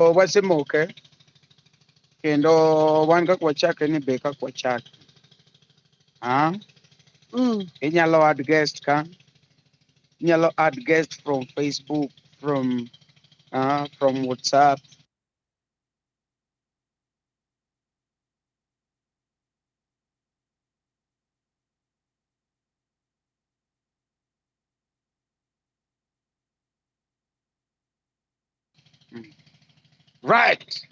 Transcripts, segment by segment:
Wasemoke kendo wan kaka wachake ni be kaka wachake. Ah? Inyalo add guest ka. Inyalo add guest from Facebook, from WhatsApp. Right.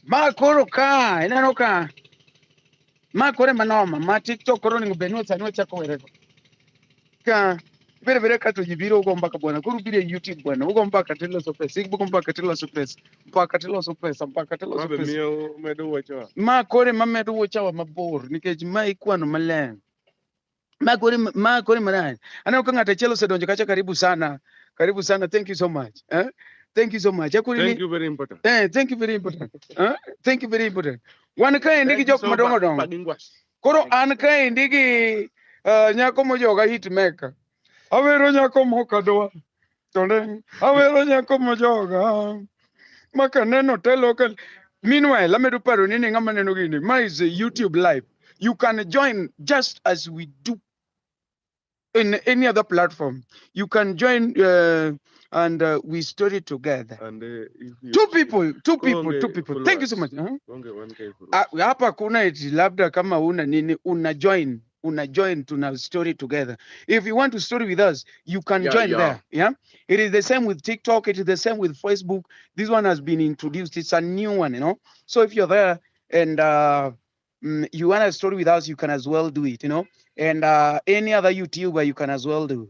Ma koro ka, ineno ka. Ma koro ema noma, ma TikTok koro onego bed ni sani wachako werego. Ka bere bere ka to ji biro go mbaka bwana, koro biro e YouTube bwana, ugo mbaka tiloso pesa, ugo mbaka tiloso pesa, mbaka tiloso pesa, mbaka tiloso Mabe pesa. miyo medo wuochowa. Ma koro ema medo wuochawa mabor nikech ma ikwano maler. Ma koro marach. Aneno ka ng'ato achiel osedonjo kacha, karibu sana. Karibu sana. Thank you so much. Eh? Thank you so much. Akoni Thank ni you, very important. Thank you, very important. Eh? Thank you, very important. Wan kaendi gi Thank you jok so madongo much, dongo. Pagingwas. Koro an kaendi gi nyako mojoga hit maker. Awero nyako mokadwa. Tonde awero nyako mojoga. Maka neno telo ka. Meanwhile, amedo paro ni ng'ama neno gini. Ma is a YouTube live. You can join just as we do in any other platform. You can join and we story together. And if you Two people, two people, Konge two people. Thank you so much. followers. Huh? Onge 1K followers. Ah, hapa kuna eti labda kama una nini una join tuna story together. If you want to story with us, you can join there. Yeah, it is the same with TikTok, it is the same with Facebook. This one has been introduced, it's a new one. So if you're there and you want a story with us, you can as well do it. And any other YouTuber, you can as well do.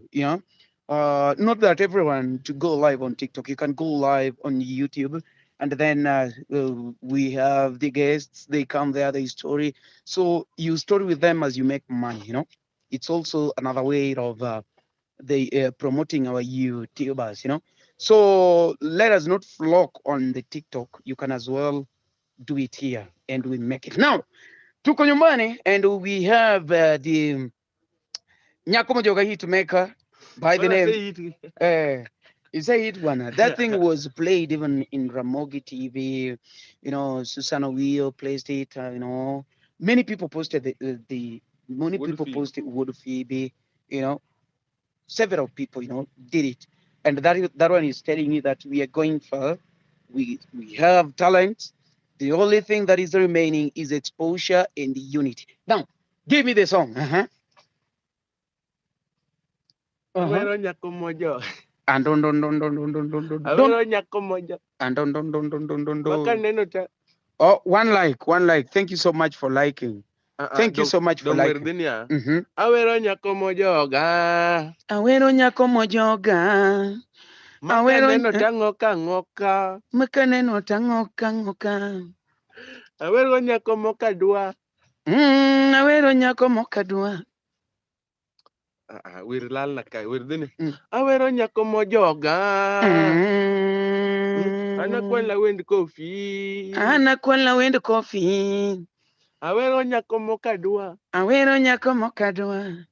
Not that everyone to go live on TikTok, you can go live on YouTube, and then we have the guests, they come there, they story. So you story with them as you make money. It's also another way of they promoting our YouTubers. So let us not flock on the TikTok. You can as well do it here, and we make it. Now tuko nyumbani and we have the nyako mojoga hit maker by the Bwana, name say it. Is that it, bwana? That thing was played even in Ramogi TV. Susanna Wheel placed it. Many people posted the many Wood people Phoebe. posted Wood Phoebe. Several people did it, and that one is telling you that we are going far. We have talent. The only thing that is remaining is exposure and unity. Now, give me the song. Awero nyako mojo. And don don don don don don don don don Awero nyako mojo. And don don don don don don don. Makaneno ta. Oh, one like, one like. Thank you so much for liking. Ah, ah, Thank you so much for dong wer liking. dhi niya. Awero nyako mojoga. Awero nyako mojoga. Awero Makaneno tang'oka ng'oka. Makaneno tang'oka ng'oka. Awero nyako mokadwa. Awero nyako mokadwa. Ah, ah, wer lalna kae, wer dhi ni. Awero nyako mojoga. Anakwala wend kofi. Anakwala wend kofi. Awero nyako mokadwa. Awero nyako mokadwa.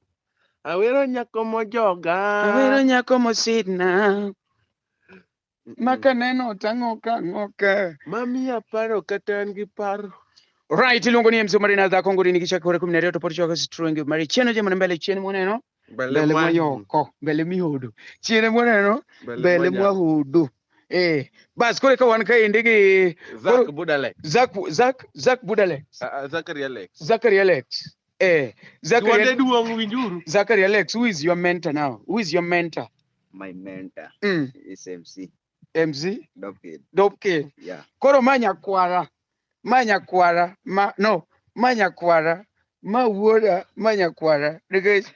Awero nyako mojoga. Awero nyako mosidna. Makaneno tang'oka ng'oka. Mamiya paro kata an gi paro. Right, iluongo ni MC Marina dhako nguri ni kichako kore 12 to pod chako strong mari chien je mbele chien moneno mbele mwayoko mbele mihudu chien moneno mbele mwahudu bas kore ka wan kaendi gi Zak Budalex. Zak Budalex. Zachary Alex. Zachary Alex. Zachary Duonde duong' winjuru. Zachary Alex, who is your mentor now? Who is your mentor? My mentor is MC. MC? Dope Kid. Dope Kid. Yeah. Koro ma nyakwara. Ma nyakwara, ma no, ma nyakwara, ma wuoda, ma nyakwara. Nikech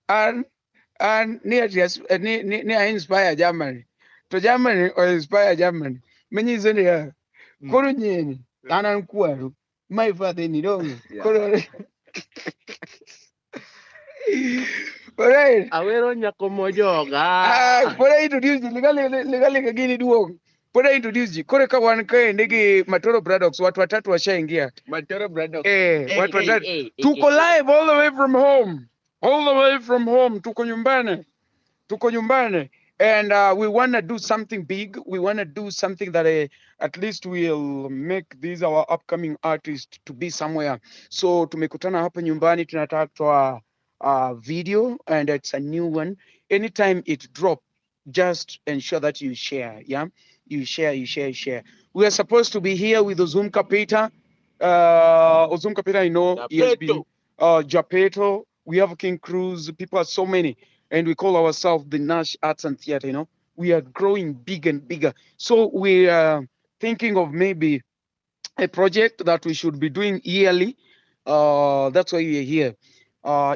an ni ati ni a inspire Germany. To Germany o inspire Germany. Manyiso niya, koro nyieni, an kwaru. My father ni donge. Yeah. Koro Alright. Awero nyako mojoga. Ah, pod a introduce ji, liga gini duong'. Pod a introduce ji. Koro ka wan kaendi gi Matoro Brothers, watu watatu washaingia. Matoro Brothers. Watu watatu. Tuko live all the way from home. All the way from home. Tuko nyumbani. Tuko nyumbani. And we want to do something big. We want to do something that at least will make these our upcoming artists to be somewhere. So tumekutana hapa nyumbani, tunataka kutoa video, and it's a new one. Anytime it drop, just ensure that you share. Yeah, you share, you share, you share. We are supposed to be here with Ozum Peter. Ozum Peter, I know he has been Japeto. We have King Cruz. People are so many, and we call ourselves the Nash Arts and Theater. You know, we are growing big and bigger. So we are thinking of maybe a project that we should be doing yearly. That's why we are here.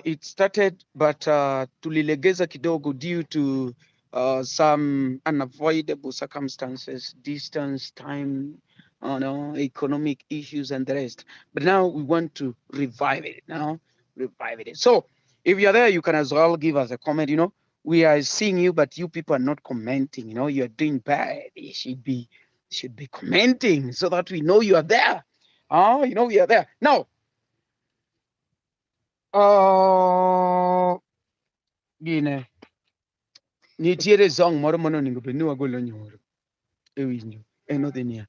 It started, but tulilegeza kidogo due to some unavoidable circumstances, distance, time, no, economic issues, and the rest. But now we want to revive it. Now, revive it. So if you're there, you can as well give us a comment. You know, we are seeing you, but you people are not commenting. You know, you're doing bad. You should be commenting so that we know you are there. Oh, you know we are there. Now, gine nitiere song moro mane onego bed ni wagolo nyoro e winjo en odhi niya,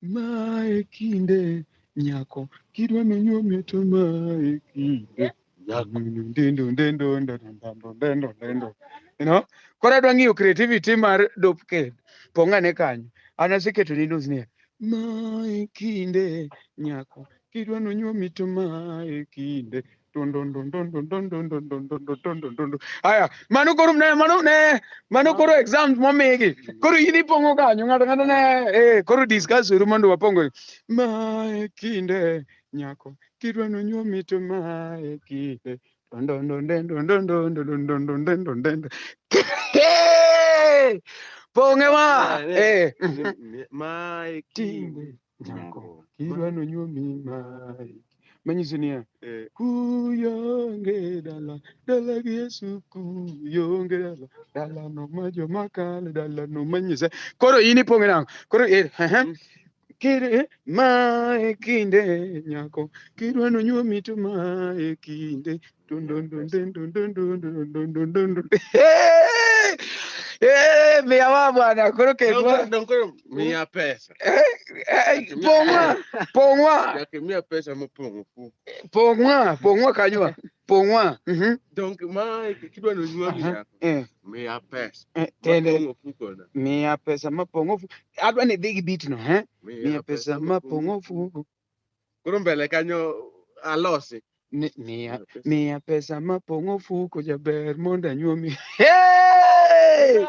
mae kinde nyako kidwa nonyuomi to mae kinde Nyako. Ndendo ndendo ndendo ndendo ndendo ndendo, you know. Koro adwa ng'iyo creativity mar Dopked pong'ane kanyo. An aseketo ni nus niya, mae kinde nyako kidwa nonyuomi to mae kinde don don don don don don don don don don don don don don. Aya, mano koro ne mano ne mano koro exams momigi koro in ipong'o kanyo ng'ato ng'ato ne koro discuss uru mondo wapong'o mae kinde nyako kidwa nonyuomi to mae kinde don don don don don don don don don don don don don. Hey! Pong'e ma Mae kinde kinde nyako kidwa nonyuomi mae manyiso niya Eh. kuyonge dala dala gi Yesu kuyonge dala dala no ma joma kale dala no manyise koro in ipong'e nang'o koro kire mae kinde nyako kidwa nonyuomi to mae kinde dun dun dun dun dun dun dun dun dun dun dun dun. Hey! Eh, miya bwana koro ketwa Dong koro miya pesa. Pong'wa pong'wa. Nyaka imiya pesa mopong'o fuko. Pong'wa pong'wa kanyo pong'wa. Donk mae kidwa nonyuomi nyako. Miya pesa. Tende Mapong'o fuko na. Miya pesa mapong'o fuko. Adwa ni idhi gi beat no miya pesa mapong'o fuko. Koro mbele kanyo alosi. Miya miya pesa mapong'o fuko jaber mondo anyuomi. Hey!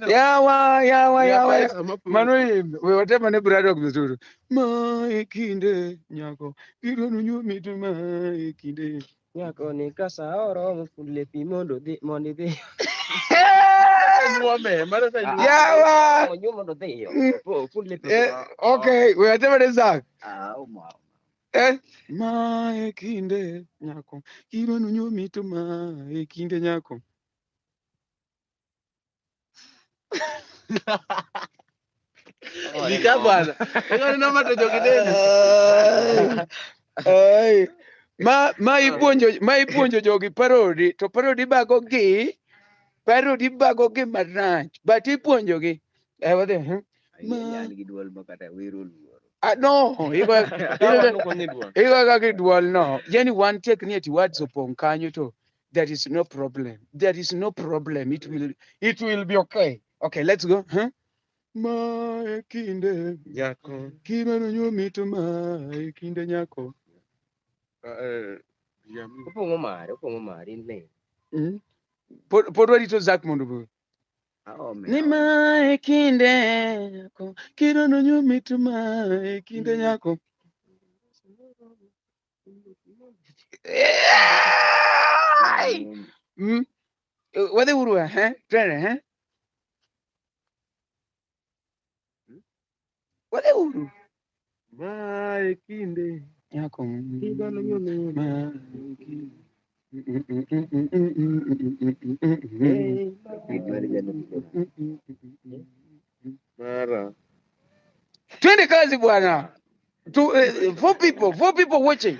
Yawa yawa Miya yawa pesa mapong'o mano imbe we watemane Braddock vizuri. Mae kinde nyako kidwa nonyuomi to mae kinde. Nyako ni kasa oromo fund lepi mondo dhi mondo idhi. Hey! Nyuome, mano sa nyuome. Yawa. Onyuom mondo odhiyo. Fund lepi. Okay, we watemane Zak. Ah, uma. Mae kinde nyako kidwa nonyuomi to mae kinde nyako. Gika bwana. Ng'ano noma to jogi neno. Ai, ma ipuonjo jogi parody to parody bago gi marach but ipuonjo gi wadhi An gi duol ma kata wer oluoro. Ah, no igo kaka duol no yani one take ni ati words opong' kanyo to there is no problem, there is no problem, it will be okay. Okay, let's go. Huh? Mae kinde Nyako. kidwa nonyuomi to mae kinde nyako. Opong'o mare, opong'o mare in ne. Pod warito Zak mondo obi. Aome. Ni mae kinde nyako kidwa nonyuomi to mae kinde nyako. Ai! Wadhi uru twende wadhi uru Mae kinde. Nyako. Kidwa nonyuomi. Mae kinde. Mara. Twende kazi bwana. Four people, four people watching.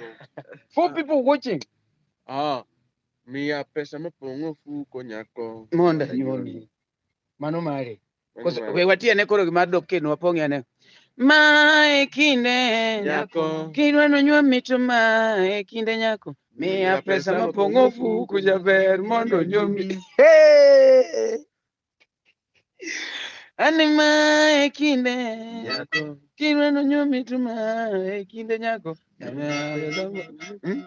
Four people watching. Ah. Miya pesa mapong'o fuko nyako. Mondo anyuomi. Mano mare. Mano Koso mare. we watiene koro gima dok kendo wapong'e ane. Mae kinde Nyako. Kidwa nyuomi to mae kinde nyako. Miya pesa mapong'o ofuku jaber mondo nyuomi. Hey! Ani mae kinde Nyako. Kidwa nyuomi to mae kinde nyako. Miya pesa Hmm?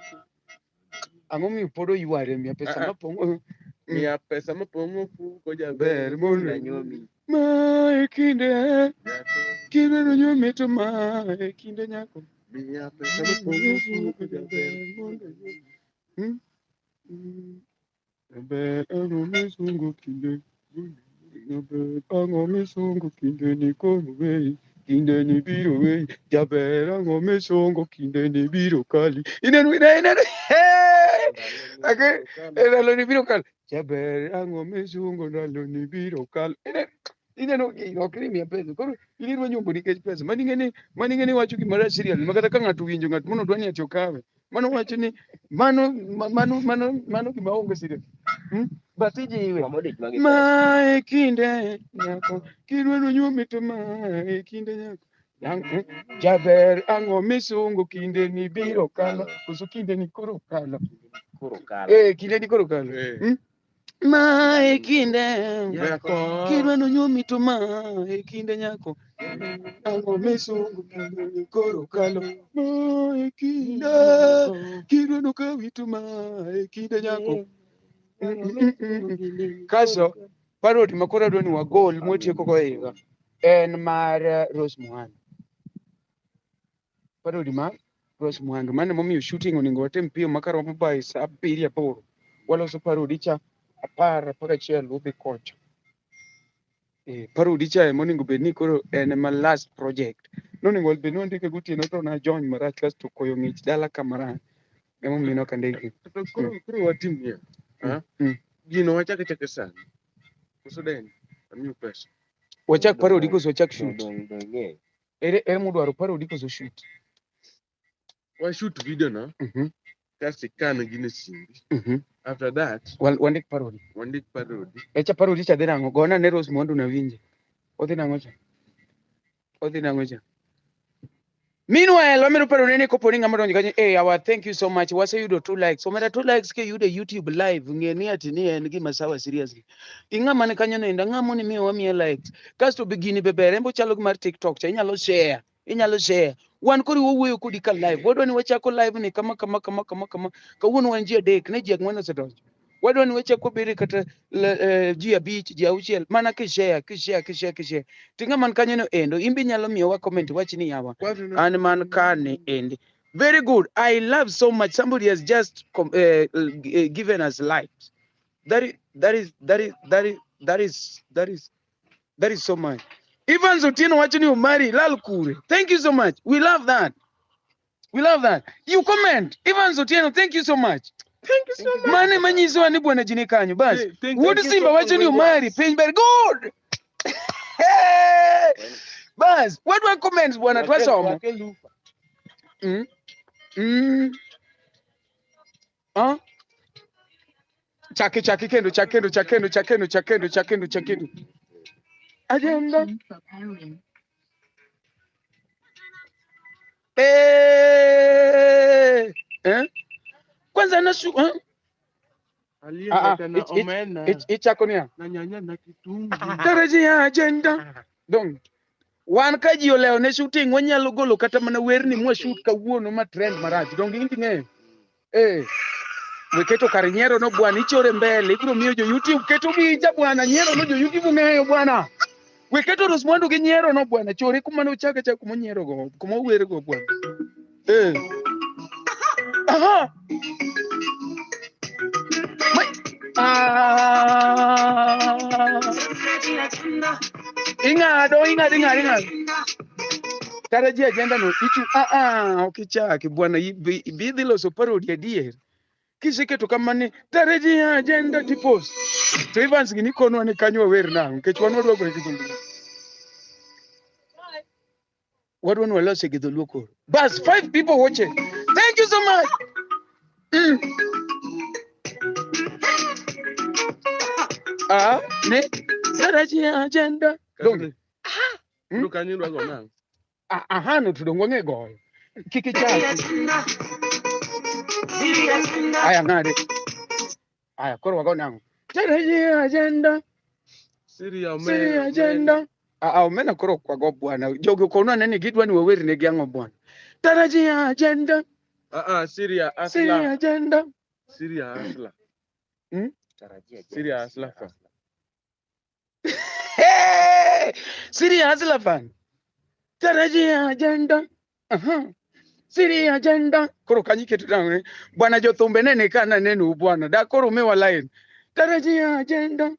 Ang'o miyo pod oyware miya pesa Ah, ah. mapong'o Miya pesa mapong'o ofuko ber jaber mondo Nyuomi. mae kinde Nyako. Kidwa nyuomi to mae kinde nyako. Miya pesa mapong'o ofuko jaber mondo nyuomi. Hmm? Mm. Jaber ang'o misungo kinde Jaber ang'o misungo kinde ni koro weyi kinde ni biro weyi Jaber ang'o misungo kinde ni biro kali ineno ineno ineno Hey! Ake ndalo ni biro kalo Jaber ang'o misungo ndalo ni biro kalo ineno ineno gino ok ni miya pesa koro in idwa nyombo nikech pesa mano ing'e ni mano ing'e ni wacho gimoro serious ma kata ka ng'ato owinjo ng'at mano dwa ni ati okawe mano wacho ni mano mano mano mano gima onge serious hmm? But ijiwe Ng'ama odich ma gi pesa. mae kinde nyako kidwaro nyuomi to mae kinde nyako Jaber ang'o misungo kinde ni biro kalo koso kinde ni koro kalo Koro kalo. eh kinde ni koro kalo Eh. hmm? Mae kinde Nyako. kidwaro nyuomi to mae kinde nyako ang'o misungo kinde ni koro kalo mae kinde kidwaro kawi to mae kinde nyako Kaso parody ma koro adwa ni wagol mwatieko go higa en mar Rose Muhando. Parody mar Rose Muhando. Mano emomiyo shooting onego watim piyo ma karomo by saa abiriyo aboro. Waloso parody cha 10 11 udhi kocha. Eh, parody cha ema onego bed ni koro en ema last project. Nonego bed ni wandike gotieno to najony marach kasto koyo ng'ich dala kamarach. Emomiyo ne ok andike. To koro koro watim niya. Ah? Gino wachak achaka sani. Koso den. Amiyo pesa. Wachak parody koso wachak shoot? Dong dong ng'eyo. Ere ere mudwaro parody koso shoot? Wa shoot video no. Kasto ikan gino e simbi. After that, Wandik parody. wandik parody. Echa parody cha dhi nang'o? Gona ne Rose mondo nawinje. Odhi nang'o cha? Odhi nang'o cha? Meanwhile, wamedo paro ni kopo ni ng'ama donjo kanyo, hey, our thank you so much. Waseyudo 2 likes. Omera 2 likes kiyudo e YouTube live, ng'e ni ati ni en gima sawa seriously. Ing'ama ni kanyo nenda, ng'ama ni miyo wamiye likes. Kasto be gini be ber, en bo chalo gi mar TikTok cha, inyalo share, inyalo share. Wan koro wawuoyo kodi ka live. Wadwa ni wachako live ni kama kama kama kama kama. Kawuono wan ji 3, ne ji 4 osedonjo. Wadwa ni wachak wabede kata ji 5, ji 6, mana kishare, kishare, kishare, kishare. To ng'ama man kanyo no endo, in be inyalo miyowa comment wach ni yawa. An man kani endi. Very good. I love so much. Somebody has just given us likes. That is that is that is that is that is that is that is so much. Evans Otieno wacho ni Omari lal kure. Thank you so much. We love that. We love that. You comment. Evans Otieno, thank you so much. Thank you so much. Mane manyisowa ni bwana ji ni kanyo. Bas. Thank Wuod you Simba so wacho ni much. Omari piny ber. Good. Hey! Bas, wadwa comments bwana twasomo. Wakelufa. Ah? Chake chake kendo chake kendo chake kendo chake kendo chake kendo chake kendo chake kendo. Agenda. Eh. Eh? Kwanza nasu eh? Ah, ah, Aliyeleta na omena Ichako niya. na nyanya na kitungu. Tarajia agenda. Dong. Wan ka ji olewo ne shooting wanyalo golo kata mana werni mwa shoot kawuono ma trend marach. Dong inti ng'eyo. Eh. Weketo kar nyiero no bwana ichore mbele ibiro miyo jo YouTube keto gicha bwana nyiero no jo YouTube ng'eyo bwana. Weketo Rose Muhando gi nyiero no bwana chore kuma ne ochako achaka kuma onyiero go kuma ower go bwana. Eh. Aha. Ma ah. Ing'ado ing'ado ing'ado ing'ado. Tarajia agenda no ichu ah ah ok ichaki bwana ibi idhi loso parody adier. Kiseketo kamani tarajia agenda tipos. To Evans gini konwa ni kanyo wawer nang'o nikech wan wadwa goye gi dholuo. Wadwa ni walose gi dholuo koro. Bas 5 people watching. Thank you so much. Ah, ne? Tarajia agenda. Donge. Hmm? Koro kanyo idwa go nang'o? Ahano to dong wang'e goyo. Kik ichaki. Aya ng'ade. Aya koro wago nang'o? Tarajia agenda. Syria omena. Syria agenda. Ah, omena koro ok wago bwana. Jogi okonwa nene gidwa ni wawer negi ang'o bwana. Tarajia agenda. Ah ah, Syria Syria Asla. agenda. Syria Asla. Tarajia Syria jana, Asla fa. Hey! Syria Hustler Fund. Tarajia agenda. Aha. Syria agenda. Koro kanyi keto dang ne. Bwana jothumbe nene kana nenu bwana. Da koro miwa line. Tarajia agenda.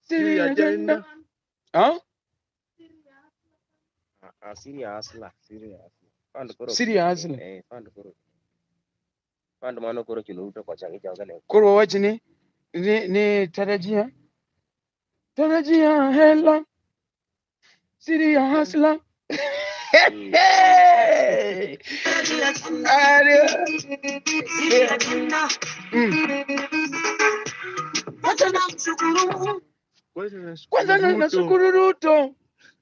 Syria Syria agenda. agenda. Ah? Ah, ah, Syria Hustler. Syria Hustler. Fund koro. Syria Hustler. Eh, fund koro. Fund mano koro chulo Ruto kocha gi joge ne. Koro wawach ni ni tarajia. Tarajia hela. Syria Hustler. Hey! Ari. Kwanza Kwanza nashukuru Ruto. nashukuru Ruto.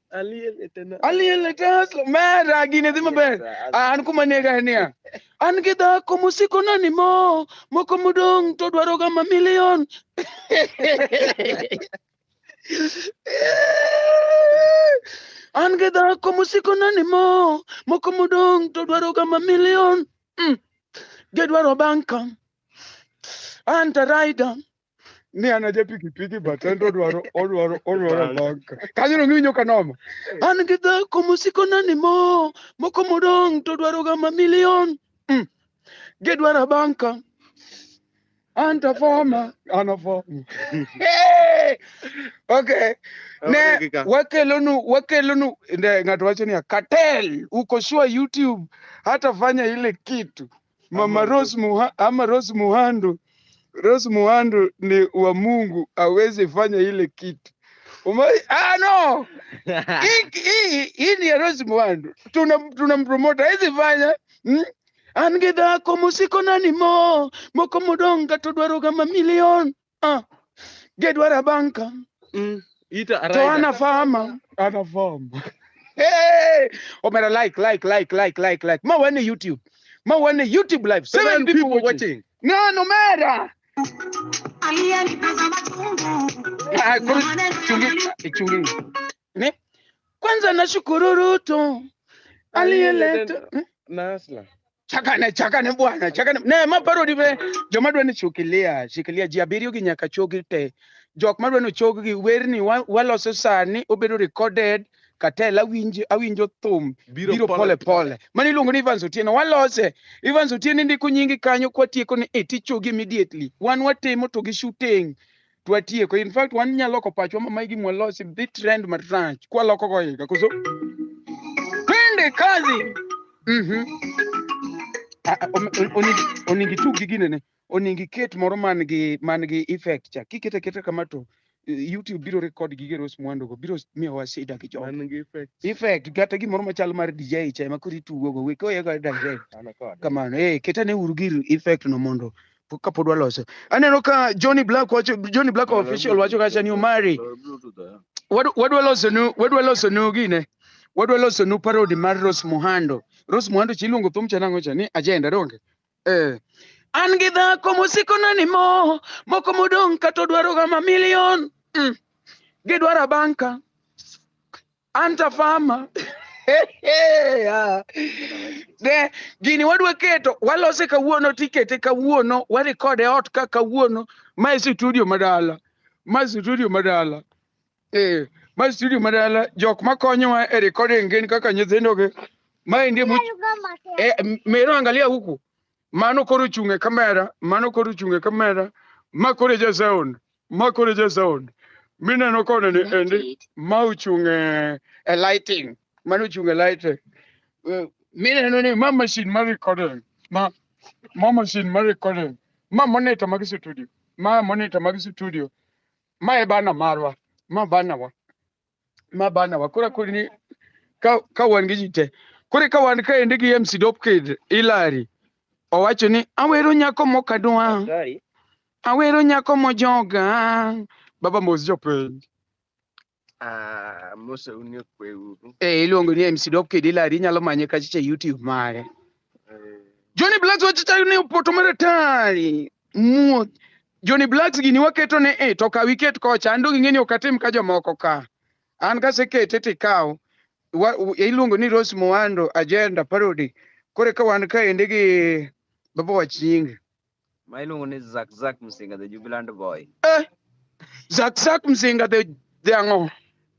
Aliyeleta na Aliyeleta Hustler. Mera gine dhi maber. An kuma nega niya. An gi dhako mosiko nani mo, moko modong' to dwaro ga mamilion. An gi dhako mosiko nani mo, moko modong' to dwaro ga mamilion. Mm. Gidwaro banka. An to rider. Ni an aja pikipiki but en to odwaro odwaro odwaro banka. Kanyo no iwinjo ka noma. An gi dhako mosiko nani mo, moko modong' to dwaro ga mamilion. Mm. Gidwaro banka. An to former. An a former. Hey! Okay. Ne wakelonu wakelonu ne ng'ato wacho niya Cartel uko sure YouTube hatafanya ile kitu. Mama Ama Rose Muha, ama Rose Muhando Rose Muhando ni wa Mungu aweze fanya ile kitu. Uma, ah no. Hii hii ni ya Rose Muhando. Tuna tunampromote hawezi fanya. Hmm? An gi dhako mosiko nani mo, moko modong' kata dwaro ga mamilion. Ah. Gidwaro banka. Ita To Araida. ana fama, ana fama. Hey! Omera like like like like like like. Ma wane YouTube. Ma wane YouTube live. Seven people watching. No, no matter. Ah, koro chungi, chungi. Ne? Kwanza nashukuru Ruto aliyeleta Hmm? Na Asla. Chakane chakane bwana chakane ne ma parodi be joma dwa ni shikilia shikilia ji abiriyo gi nyaka chogi te jok madwa ni ochog gi werni waloso sani obedo recorded katel awinjo awinjo thum biro pole pole mano iluongo ni Evans Otieno walose Evans Otieno ndiko nyingi kanyo kwatieko ni e tichogi immediately wan watimo to gi shooting twatieko in fact wan nyalo loko pachwa ma mae gima walosi dhi trend marach kwaloko go higa koso twende kazi mhm Ah, ah, onego itug gi ginene onego iket moro man gi man gi effect cha kikete aketa kama to YouTube biro record gige Rose Muhando go biro miyowa shida gi jogo Man gi effect. effect kata gimoro machal mar DJ cha ema koro itugo go we koye go direct An kode. kamano eh ketane uru gir effect no mondo kapod waloso aneno ka Johnny Black wacho Johnny Black official wacho kacha ni Omari wadwa loso nu wadwa loso nu gine wadwa loso nu parody mar Rose Muhando Rose Muhando chi iluongo thum cha nang'o cha ni agenda donge eh an gi dhako mosiko nani mo moko modong' kata odwaro ga mamilion mm. Gidwaro banka anta fama Yeah. Ne, gini wadwa keto walose kawuono tikete kawuono warekode ot ka kawuono ma e studio madala ma e studio madala eh ma e studio madala jok makonyowa e recording gin kaka nyithindo gi maendi eh, mero angalia huku mano koro ochung' e kamera mano koro ochung' e kamera ma koro e ja sound ma koro e ja sound mineno koni ni endi ma ochung' e lighting mano ochung' e lighting mineno ni ma machine mar recording ma ma machine mar recording ma monitor mag studio ma monitor mag studio ma e bana marwa ma bana wa ma bana wa koro akoni ni ka wan gi ji te koro ka wan kaendi gi MC Dopkid Hilary owacho ni awero nyako mokadwa Sorry. awero nyako mojoga Baba mos jopiny. Ah, moseu ni okwe uru. Eh, iluongo ni MC Dop Kid Ilari, inyalo manye kacha e YouTube mare. Eh, Johnny Blacks wacho ni opoto maratari. Muoch. Johnny Blacks gini waketo ne e to kaw iket kocha. An dong ing'e ni ok atim ka jomoko ka. An kasekete tikaw. Iluongo ni Rose Muhando Agenda Parody. Koro ka wan kaendi gi baba wach nyingi. Ma iluongo ni Zack Zack Msinga, the Jubilant Boy. Eh, Zack Zack Mzinga the ang'o?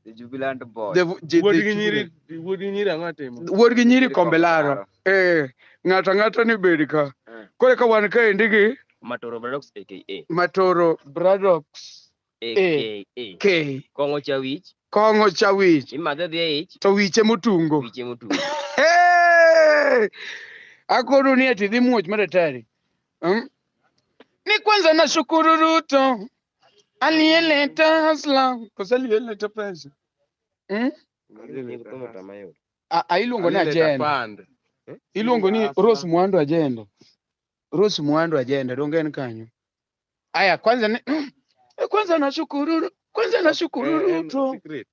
The Jubilant Boy. The, the, Wuod the gi nyiri, wuod gi nyiri ang'o timo? Wuod gi nyiri Nyiri kombe laro. Kombe Laro. Eh, ng'ato ang'ata ni bed ka. Eh. Koro ka wan kaendi gi Matoro Brothers aka. Matoro Brothers AKA. K. Kong'o cha wich, Kong'o cha wich imadhe dhi e ich, to wiche motungo. wiche motungo. Hey! Akono ni ati dhi muoch maratari. Ni kwanza nashukuru Ruto aliyeleta hasla koso aliyeleta pesa. Nying thum otama yot. A iluongo ni Alileta agenda. fund. Iluongo ni Hustler. Rose Muhando agenda. Rose Muhando agenda donge en kanyo. Aya kwanza ni kwanza nashukuru Eh, en Ruto. secret.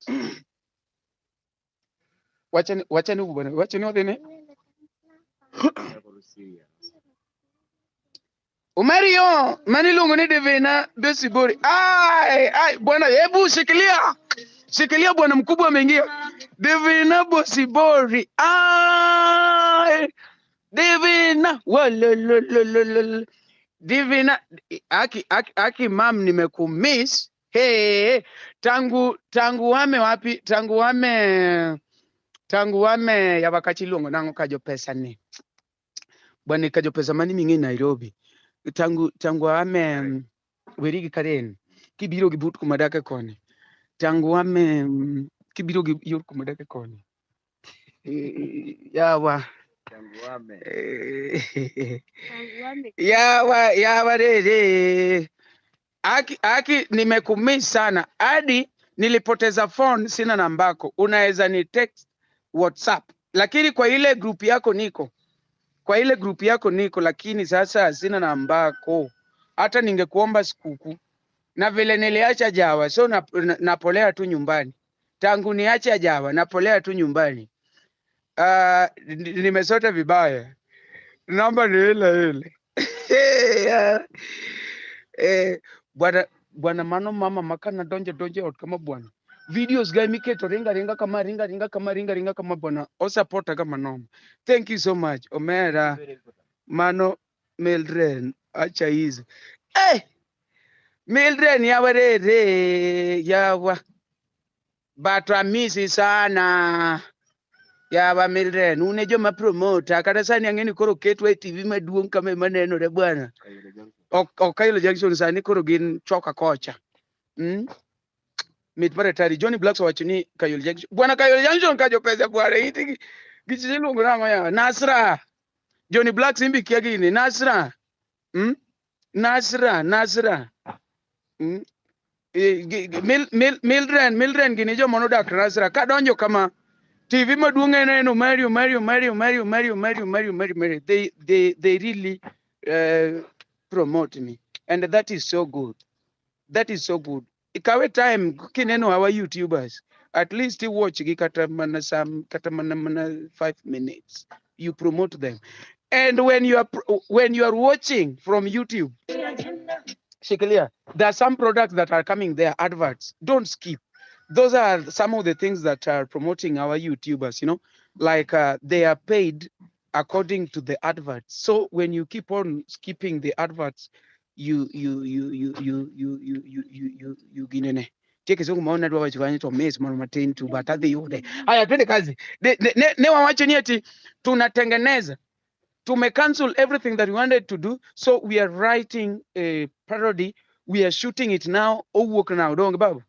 Wachani wachani bwana, wachani odhi ne Umario, mani iluongo ni Divina Besibori. Ai, ai bwana, hebu shikilia. Shikilia bwana mkubwa ameingia. Divina Bosibori. Ai, Divina. Walololololo. Divina aki aki, aki mam nimekumiss. Hey, tangu tangu wame wapi? Tangu wame yabakachi iluongo nang'o kajo pesa ni. Bwana kajo pesa mani ming'e Nairobi. Tangu tangu ame weri gi Karen kibiro gi but kuma dake koni. Tangu ame kibiro gi yor kuma dake koni. Yawa. Tangu wame. Eh, Yawa yawa rere. Aki aki nimekumiss sana. Hadi nilipoteza phone sina nambako. Unaweza ni text WhatsApp. Lakini kwa ile group yako niko. Kwa ile group yako niko lakini sasa sina nambako. Hata ningekuomba sikuku. Na vile niliacha Jawa, so napolea tu nyumbani. Tangu niache Jawa, napolea tu nyumbani. Nimesota vibaya. Namba ni ile ile. Yeah. Eh, bwana bwana mano mama makana donje donje ot kama bwana. Videos ga miketo ringa ringa kama ringa ringa kama ringa ringa kama bwana. Osapota kama noma. Thank you so much. Omera mano Mildred acha hizo. Eh, Mildred yawa rere yawa. But amisi sana. Yawa Mildred, une joma promoter kata sani ang'e ni koro ketwa e TV maduong' kama ema nenore bwana. Ok ok Kailo Junction sani koro gin choka kocha. Mit mar atari Johnny Blacks owacho ni Kayole Junction. Bwana Kayole Junction kajo pesa bwana iti gi iluongo nang'o yawa? Nasra. Johnny Blacks imbi kia gini Nasra. Nasra, Nasra. Mildred, Mildred gini joma nodak Nasra kadonjo kama TV maduong' en en Mario Mario Mario Mario Mario Mario Mario Mario Mario they really promote me and that is so good. That is so good. Ikawe time kineno our YouTubers at least you watch gi kata mana some kata mana mana 5 minutes you promote them. And when you are watching from YouTube, Shikilia, there are some products that are coming there, adverts. Don't skip. Those are some of the things that are promoting our YouTubers, you know, like they are paid according to the adverts. So when you keep on skipping the adverts, you you you you you you you you you you you ginene. Tie kizungu maona dwa wacho kanyo to miss mondo matin tu but adhi yude. Haya twende kazi. Ne wawacho ni ati tunatengeneza tume cancel everything that we wanted to do so we are writing a parody, we are shooting it now, owuok now donge babu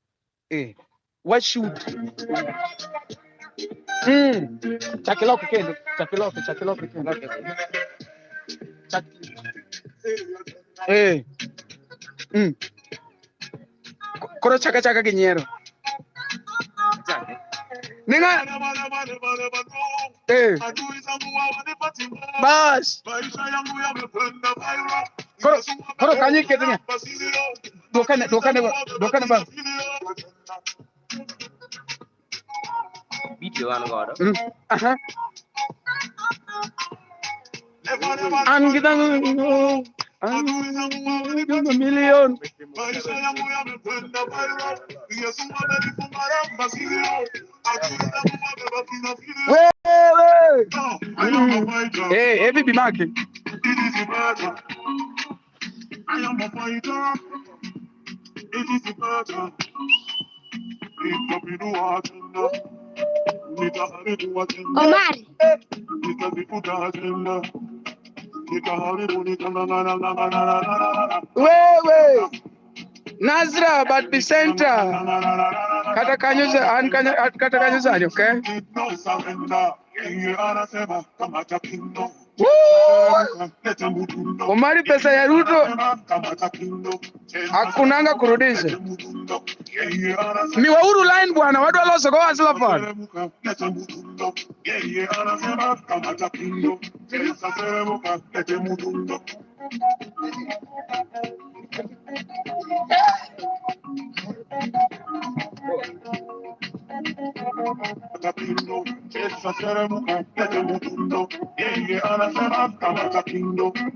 what shoot chakiloko kendo chakiloko chakiloko kendo Chak eh koro chaka chaka gi nyiero ninga bas koro koro kanyo iketo niya Dwokane, dwokane, dwokane ba. Video an godo. Aha. An gi dhano, an gi million. Wewe. Eh, eh, bibi maki. Omari, Wewe. Nazra but be center. Kata kanyo an kanyo kata kanyo sani, okay? Woo! Omari, pesa ya Ruto hakunanga kurudisha. Miwauru line bwana, watu waloso kwa Hustler Fund.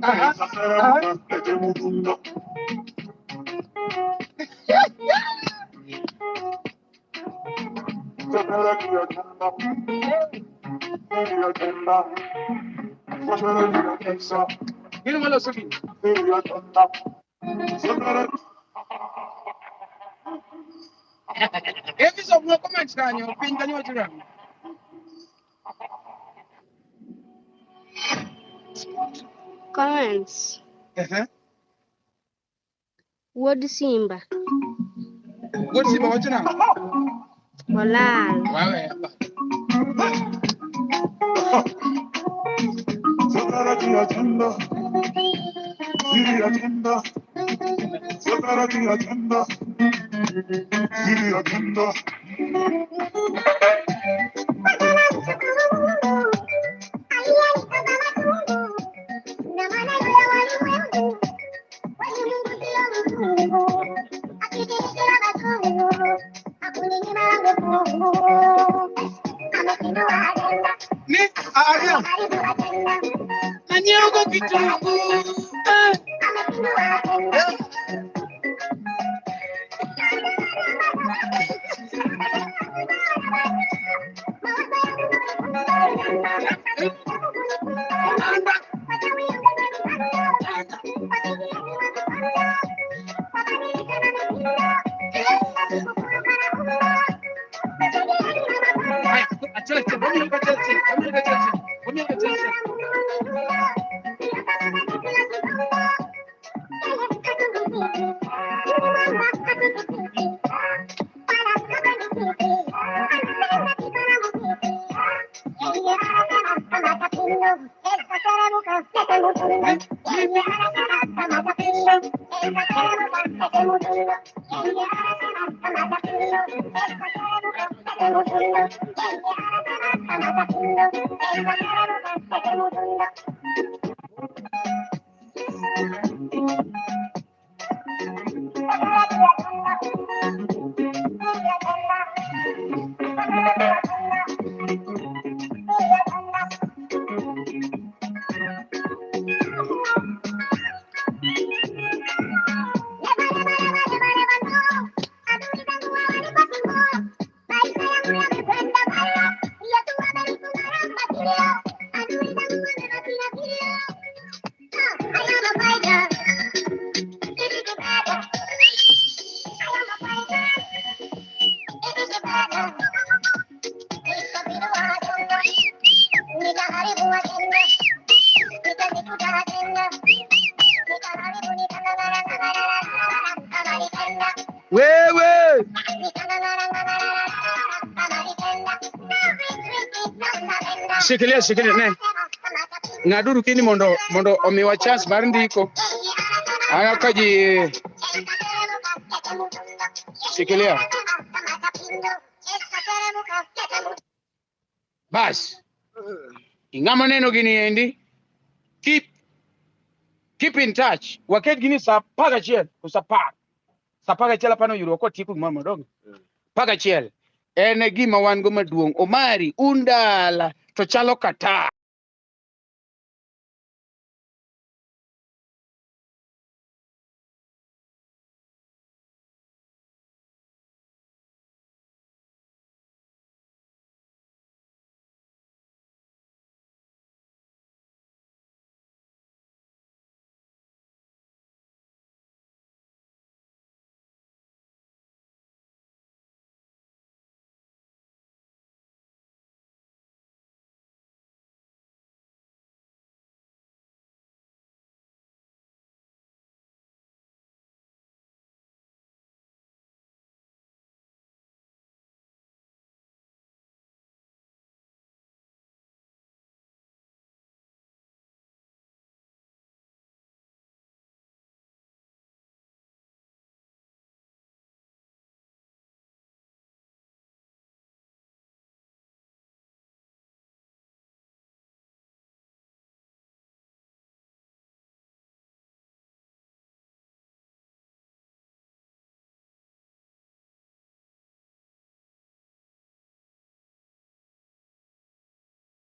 Aha, aha. Gino maloso gini. Evi somwa comments kanyo, piny kanyo wacho nang'o? Comments. Ehe. Wuod Simba. Wuod Simba wacho nang'o? Olal. Wawe. Ni aria. Nanyiewo kitungu. Eh. Eh. Aya, achiel achiel, wamiyo go achiel achiel, wamiyo go achiel achiel, wamiyo go achiel achiel. Wewe. Shikilia, shikilia ne. Ng'aduru kini mondo omiwa chance mar ndiko. Aya ka ji shikilia. Bas. Ing'ama neno gini endi. Keep in touch. Waket gini sa 11 koso 10. Sa 11 apano yudo kotieko gimoro madongo. 11 en e gima wan go maduong'. Omari, un dala to chalo kata.